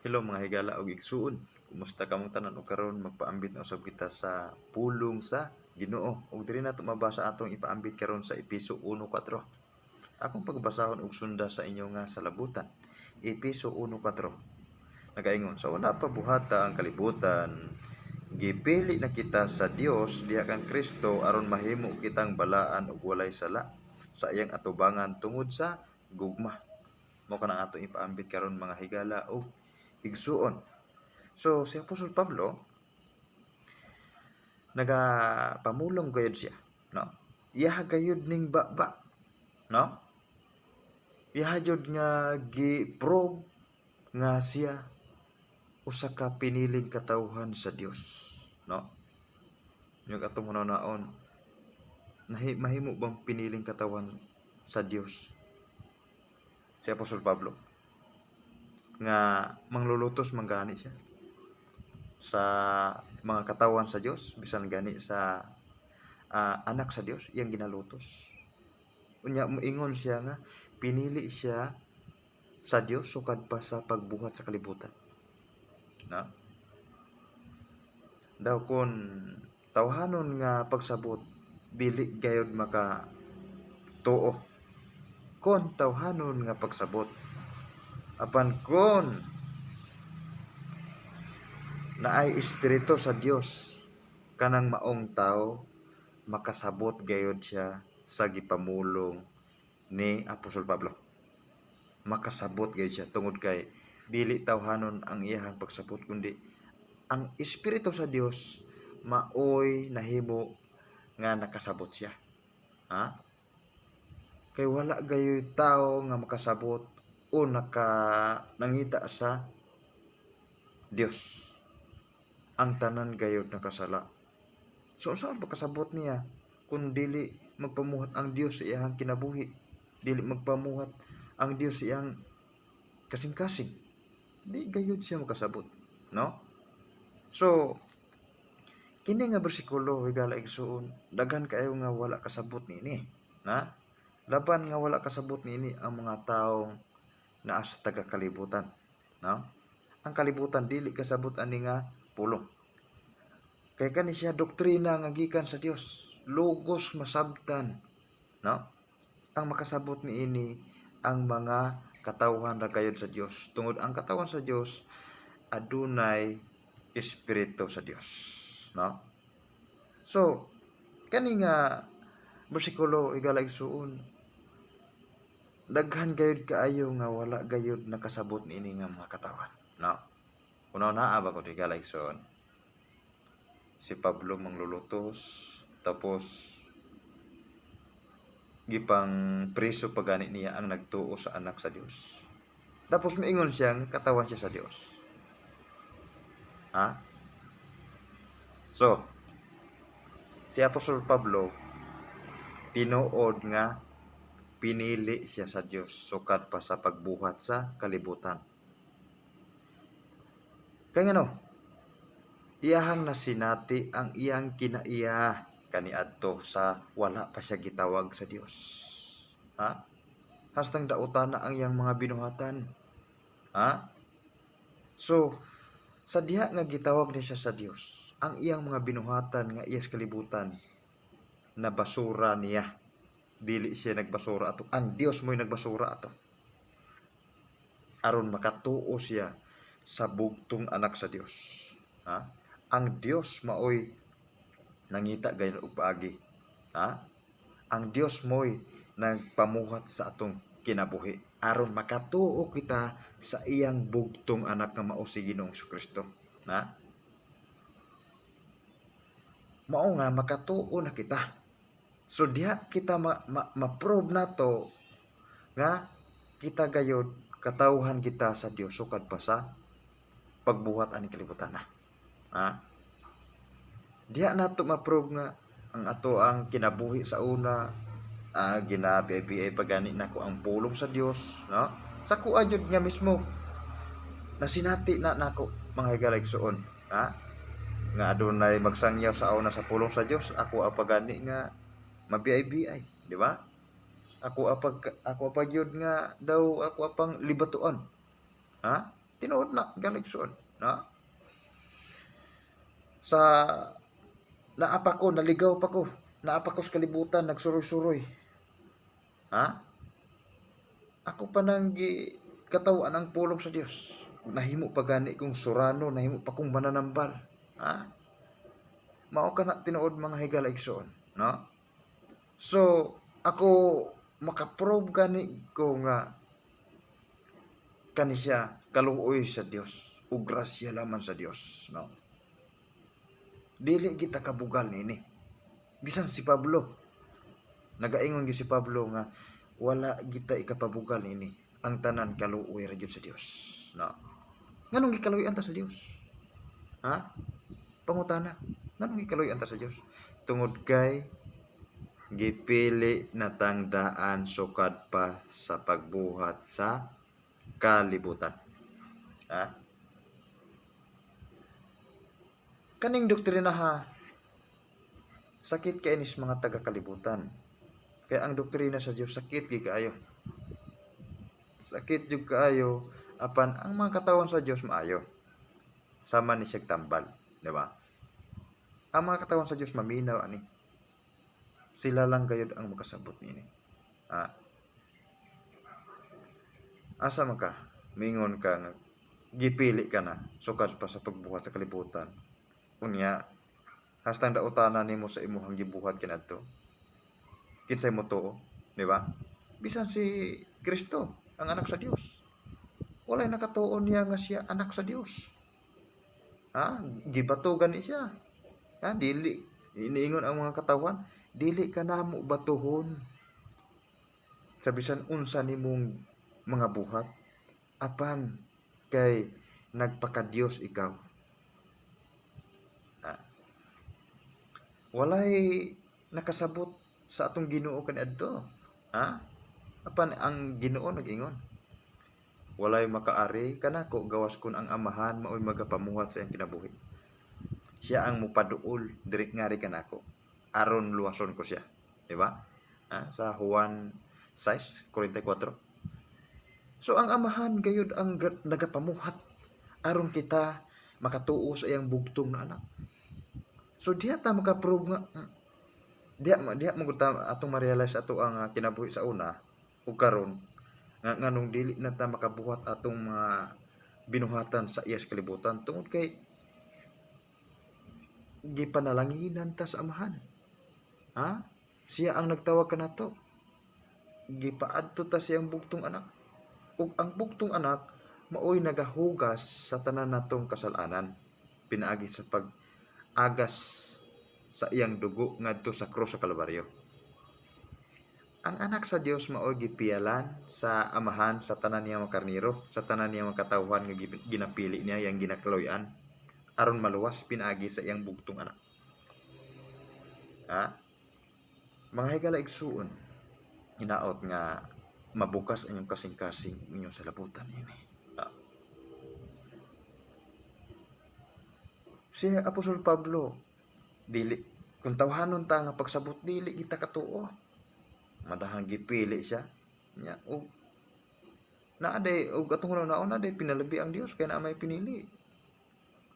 Hello, mga higala og igsuon. Kumusta kamong tanan? Og karon magpaambit na usab kita sa pulong sa Ginoo. Ug diri nato mabasa atong ipaambit karon sa Epeso 1:4. Akong pagbasahon og sunda sa inyo nga salabutan. Epeso 1:4. Nagaingon, "Sa una pa buhata ang kalibutan, gipili na kita sa Dios diha kang Kristo aron mahimo kitang balaan ug walay sala sa iyang atubangan tungod sa gugma." Mao kanang atong ipaambit karon, mga higala ug igsuon. So si Apostol Pablo nagapamulong gayud siya, no? Iyaha gayud ning baba, no? Iyaha jud nga gi-prove nga siya usa ka piniling katawhan sa Dios, no? Yung atong hunahunaon, nahi mahimo bang piniling katawhan sa Dios si Apostol Pablo nga manglulutos man gani siya sa mga katawan sa Dios, bisan gani sa anak sa Dios iyang ginalutos? Unya moingon siya nga pinili siya sa Dios sukad pa sa pagbuhat sa kalibutan, no? Daw kon tawhanon nga pagsabot, dili gayud maka tuo kon tawhanon nga pagsabot. Apan kon naay espiritu sa Dios kanang maong tao, makasabot gayud siya sa gipamulong ni Apostol Pablo. Makasabot gayud siya tungod kay dili tawhanon ang iyahang pagsabot kundi ang espiritu sa Dios maoy nahimo nga nakasabot siya, ha? Kay wala gayoy tao nga makasabot o naka nangita sa Dios. Ang tanan gayud nakasala. So unsa ang pagkasabot niya kung dili magpamuhat ang Dios sa iyang kinabuhi, dili magpamuhat ang Dios sa iyang kasing-kasing? Di gayud siya makasabot, no? So kini nga bersikulo, higala, igsuon, daghan kaayo nga wala kasabot niini. Na laban nga wala kasabot niini ang mga taong naa sa taga kalibutan, no? Ang kalibutan dili kasabot ani nga pulong kay kani siya doktrina nga gikan sa Dios, logos masabtan, no? Ang makasabot niini ang mga katawhan ra gayud sa Dios tungod ang katawhan sa Dios adunay espiritu sa Dios, no? So kani nga bersikulo, higala, igsuon, daghan gayud kaayo nga wala gayud nakasabot niini nga mga katawan, no? Una naa ba ko, higala, igsuon, si Pablo manglulutos tapos gipang preso pa gani niya ang nagtuo sa anak sa Dios, tapos miingon siya nga katawan siya sa Dios, ha? So si Apostol Pablo tinuod nga pinili siya sa Dios sukad pa sa pagbuhat sa kalibutan. Kay ngano? Iyahang nasinati ang iyang kinaiya kaniadto sa wala pa siya gitawag sa Dios. Ha? Hastang dautan na ang iyang mga binuhatan. Ha? So, sa diha nga gitawag niya siya sa Dios, ang iyang mga binuhatan nga iya sa kalibutan na basura niya. Dili siya nagbasura ato. Ang Dios mo'y nagbasura ato. Aron makatuo siya sa bugtong anak sa Dios. Ha? Ang Dios maoy nangita gayon og paagi. Ha? Ang Dios mo'y nagpamuhat sa atong kinabuhi aron makatuo kita sa iyang bugtong anak nga mao si Ginoong Kristo. Na? Mao nga makatuo na kita. So diha kita ma-prove nato nga kita gayod katawhan kita sa Dios sukad pa sa pagbuhat ani kalibutan na. Ha? Diha nato ma-prove nga ang ato ang kinabuhi sa una, ginabi pa gani nako ang pulong sa Dios, no? Sa kuha jud nga mismo nasinati na nako, mga higala, igsuon, ha? Nga adunay magsangyaw sa una sa pulong sa Dios, ako apagani nga mabiay-biay, di ba? Ako apag gyud nga daw ako apang libatuan. Ha? Tinuod na, galigsoon, no? Sa naa pa ko, naligaw pa ko, naa pa ko sa kalibutan, nagsuroy-suroy. Ha? Ako pa nang gikatawan ang pulong sa Dios. Nahimo pa gani kong surano, nahimo pa kong mananambal. Ha? Mao kana tinuod, mga higala igsoon, no? So, ako makaprove gani ko nga kani siya kaluoy sa Dios ug grasya lamang sa Dios, no? Dili kita kabugal niini. Bisan si Pablo, nagaingon gyud si Pablo nga wala kita ikapabugal niini. Ang tanan kaluoy ra gyud sa Dios, no? Nganong gikaluoy ta sa Dios? Ha? Pangutana, nganong gikaluoy ta sa Dios? Tungod kay gipili na tang daan sukad pa sa pagbuhat sa kalibutan. Ha? Kaning doktrina ha, sakit kay nis mga taga-kalibutan. Kaya ang doktrina sa Dios sakit gyud kaayo. Sakit jud kaayo apan ang mga katawan sa Dios maayo. Sama ni siyag tambal, di ba? Ang mga katawan sa Dios maminaw ani. Sila lang gayud ang makasabot niini. Ha? Asa man ka? Mingon ka nga gipili ka na sukad pa sa pagbuhat sa kalibutan. Unya, hastang daotana nimo sa imuhang gibuhat kaniadto. Kinsay mo tuo, di ba? Bisan si Kristo, ang anak sa Dios. Walay nakatuo niya nga siya anak sa Dios. Ha? Gibato gani siya. Ha? Dili iniingon ang mga katawhan, dili ka namo batuhon sa bisan unsa nimong mga buhat apan kay nagpakadiyos ikaw. Ha? Walay nakasabot sa atong Ginoo kaniadto. Ha? Apan ang Ginoo nag-ingon, walay makaari kanako gawas kun ang Amahan maoy magapamuhat sa iyang kinabuhi. Siya ang mupaduol diri ngari kanako aron luwason ko siya, di ba? Ha? Sa Juan 6:44. So ang Amahan gayud ang nagapamuhat aron kita makatuo sa iyang bugtong na anak. So diha ta makaprove nga diha diha mo ta atong ma-realize ato ang kinabuhi sa una ug karon nga nganong dili na ta makabuhat atong mga binuhatan sa iya sa kalibutan, tungod kay gipanalanginan ta sa Amahan. Ha? Siya ang nagtawag kanato. Gipaadto ta siyang bugtong anak. Ug ang bugtong anak maoy nagahugas sa tanan natong kasalanan pinaagi sa pag-agas sa iyang dugo ngadto sa krus sa Kalbaryo. Ang anak sa Dios maoy gipiyalan sa Amahan sa tanan niya mga karniro, sa tanan niya mga katawhan nga ginapili niya, yang ginakaloy-an aron maluwas pinaagi sa iyang bugtong anak. Ha? Mga higala igsuon, hinaot nga mabukas ang inyong kasing-kasing inyong salabutan ini. Ha? Si Apostol Pablo, dili kung tawhanon ta nga pagsabot, dili kita katuo. Madahang gipili siya nya og naa day og atong nauna day pinalabi ang Dios kay naa may pinili.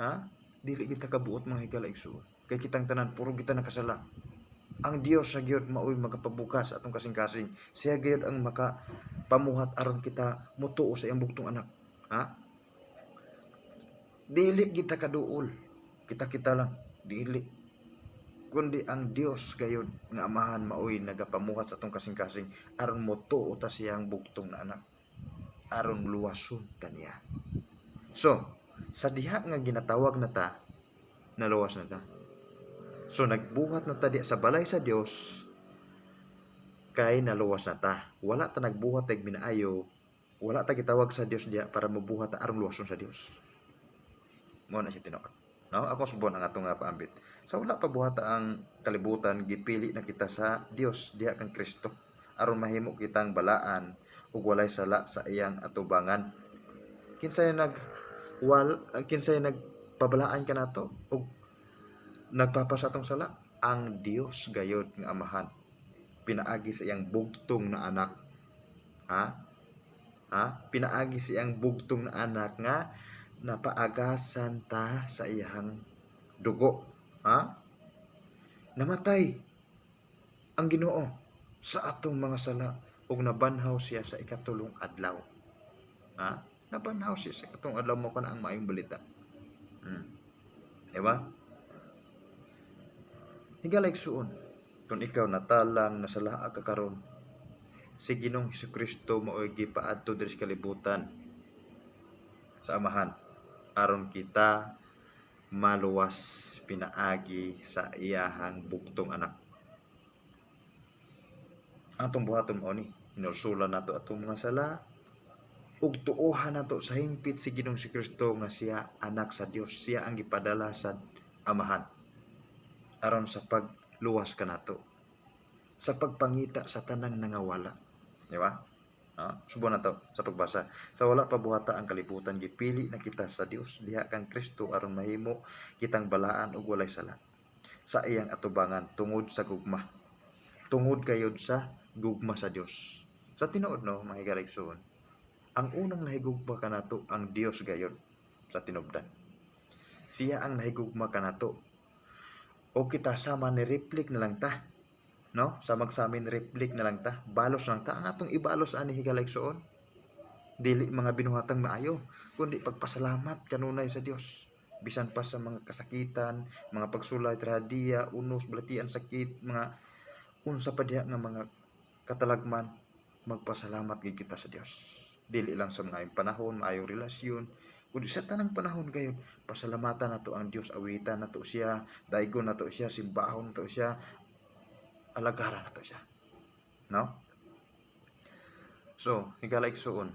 Ha? Dili kita kabuot, mga higala igsuon, kay kitang tanan puro kita nakasala. Ang Dios sa gyud maoy magapabukas atong kasing-kasing. Siya gyud ang makapamuhat aron kita mutuo sa iyang bugtong anak. Ha? Dili kita kaduol, kita-kita lang dili, kundi ang Dios gayud nga Amahan maoy nagapamuhat sa atong kasing-kasing aron motuo ta siyang bugtong na anak aron luwason kaniya. So sa diha nga ginatawag na ta, naluwas na ta. So nagbuhat na ta diha sa balay sa Dios kay naluwas na ta. Wala ta nagbuhat tag minaayo, wala ta gitawag sa Dios diha para mobuhat ta aron luwason sa Dios. Mao na siya tinuod, no? Ako subon ang atong nga paambit. Sa wala pa buhata ang kalibutan, gipili na kita sa Dios diha kang Kristo aron mahimo kitang balaan ug walay sala sa iyang atubangan. Kinsay nag wal kinsay nagpabalaan kanato ug nagpapasa atong sala? Ang Dios gayod nga Amahan pinaagi sa iyang bugtong na anak. Ha? Ha? Pinaagi sa iyang bugtong na anak nga napaagasan ta sa iyang dugo. Ha? Namatay ang Ginoo sa atong mga sala ug nabanhaw siya sa ikatulong adlaw. Ha? Nabanhaw siya sa ikatulong adlaw, mao kana ang maayong balita. Di ba? Higala igsuon, kung ikaw natalang nasalaa ka karon, si Ginoong Hesukristo mao'y gipaadto diri sa kalibutan sa Amahan aron kita maluwas pinaagi sa iyahang bugtong anak. Ang atong buhaton mao ni, hinulsulan nato atong mga sala ug tuohan nato sa hingpit si Ginoong Kristo nga siya anak sa Dios, siya ang gipadala sa Amahan aron sa pagluwas kanato, sa pagpangita sa tanang nangawala, di ba? Ha? Subo na to sa pagbasa. Sa wala pa buhata ang kalibutan, gipili na kita sa Dios diha kang Kristo aron mahimo kitang balaan ug walay sala sa iyang atubangan tungod sa gugma. Tungod kayod sa gugma sa Dios. Sa tinuod, no, mga higalaigsoon, ang unang nahigugma kanato ang Dios gayod sa tinubdan. Siya ang nahigugma kanato. O kita sama ni reflect na lang ta. No? Sa magsamin reflect na lang ta. Balos lang ta. Ang atong ibalos ani, higalaigsoon, dili mga binuhatang maayo, kundi pagpasalamat kanunay sa Dios. Bisan pa sa mga kasakitan, mga pagsulay, trahediya, unos, balatian, sakit, mga unsa pa diha nga mga katalagman, magpasalamat gid kita sa Dios. Dili lang sa mga panahon, maayong relasyon, kundi sa tanang panahon gayud, pasalamatan nato ang Dios, awitan nato siya, daygon nato siya, simbahon nato siya, alagaran nato siya. No? So, higala igsuon,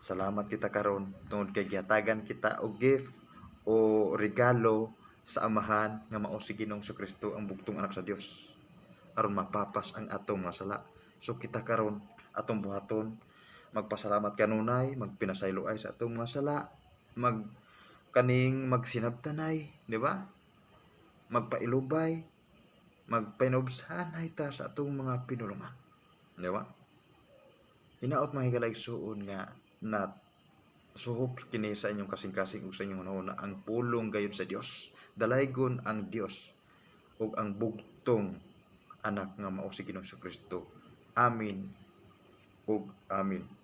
salamat kita karon tungod kay gihatagan kita og gift o regalo sa Amahan nga mao si Ginoong Kristo, ang bugtong anak sa Dios, aron mapapas ang atong mga sala. So kita karon, atong buhaton magpasalamat kanunay, magpinasayloay sa atong mga sala, mag kaning magsinabtanay, di ba? Magpailubay, magpainubsanay ta sa atong mga pinulungan. Di ba? Hinaot, mga higalaigsuon, nga na suhop kini sa inyong kasing-kasing ug sa inyong hunahuna ang pulong gayud sa Dios. Dalaygon ang Dios ug ang bugtong anak nga mao si Ginoong Kristo. Amin ug amin.